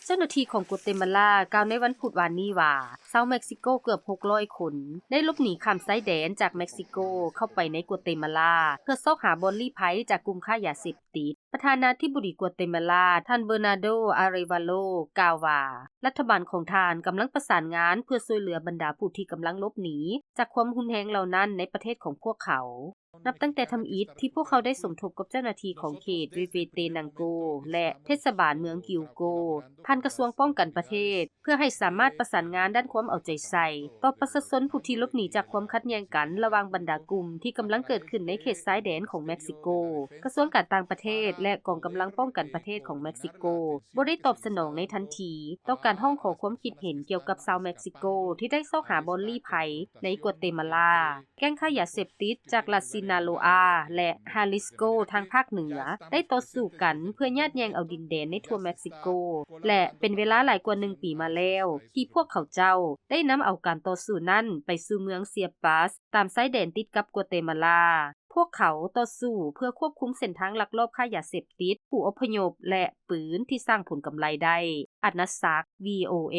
ເຈົ້າໜ້າທີ່ຂອງກົວເຕມາລາກ່າວໃນວັນພຸດວານນີ້ວ່າ ຊາວເມັກຊິໂກເກືອບ ຫົກຮ້ອຍຄົນ ໄດ້ຫຼົບໜີຂ້າມຊາຍແດນຈາກເມັກຊິໂກເຂົ້າໄປໃນກົວເຕມາລາ ເພື່ອຊອກຫາບ່ອນລີ້ໄພຈາກກຸ່ມຄ້າຢາເສບຕິດ. ປະທານາທິບໍດີກົວເຕມາລາ ທ່ານ ເບີນາໂດ ອາເຣວາໂລ ກ່າວວ່າ ລັດຖະບານຂອງທ່ານກຳລັງປະສານງານເພື່ອຊ່ວຍເຫຼືອບັນດາຜູ້ທີ່ກຳລັງຫຼົບໜີຈາກຄວາມຮຸນແຮງເຫຼົ່ານັ້ນໃນປະເທດຂອງພວກເຂົາ. ນັບຕັ້ງແຕ່ທຳອິດທີ່ພວກເຂົາໄດ້ສົມທົບກັບເຈົ້າໜ້າທີ່ຂອງເຂດ ເວເວເຕນັງໂກ ແລະ ເທດສະບານເມືອງກິວໂກ ຜ່ານກະຊວງປ້ອງກັນປະເທດ ເພື່ອໃຫ້ສາມາດປະສານງານດ້ານຄວາມເອົາໃຈໃສ່ຕໍ່ປະຊາຊົນຜູ້ທີ່ຫຼົບໜີຈາກຄວາມຂັດແຍ່ງກັນລະຫວ່າງບັນດາກຸ່ມທີ່ກຳລັງເກີດຂຶ້ນໃນເຂດຊາຍແດນຂອງເມັກຊິໂກ. ກະຊວງການຕ່າງປະເທດ ແລະ ກອງກຳລັງປ້ອງກັນປະເທດຂອງເມັກຊິໂກ ບໍ່ໄດ້ຕອບສະໜອງໃນທັນທີຕໍ່ການຮ້ອງຂໍຄວາມຄິດເຫັນກ່ຽວກັບຊາວເມັກຊິໂກທີ່ໄດ້ຊອກຫາບ່ອນລີ້ໄພໃນກົວເຕມາລາ. ແກ້ງຄ້າຢາເສບຕິດຈາກລັດຊີນາໂລອາ ແລະ ຮາລິສໂກ ທາງພາກເໜືອ ໄດ້ຕໍ່ສູ້ກັນເພື່ອຍາດແຍ່ງເອົາດິນແດນໃນທົ່ວເມັກຊິໂກ ແລະ ເປັນເວລາຫຼາຍກວ່າໜຶ່ງປີມາແລ້ວ ທີ່ພວກເຂົາເຈົ້າໄດ້ນຳເອົາການຕໍ່ສູ້ນັ້ນໄປສູ່ເມືອງເຊຍປັສ ຕາມຊາຍແດນຕິດກັບກົວເຕມາລາ. ພວກເຂົາຕໍ່ສູ້ເພື່ອຄວບຄຸມເສັ້ນທາງລັກລອບຄ້າຢາເສບຕິດ, ຜູ້ອົບພະຍົບ ແລະ ປືນທີ່ສ້າງຜົນກຳໄລໄດ້. ອັດນະສັກ ວີໂອເອ.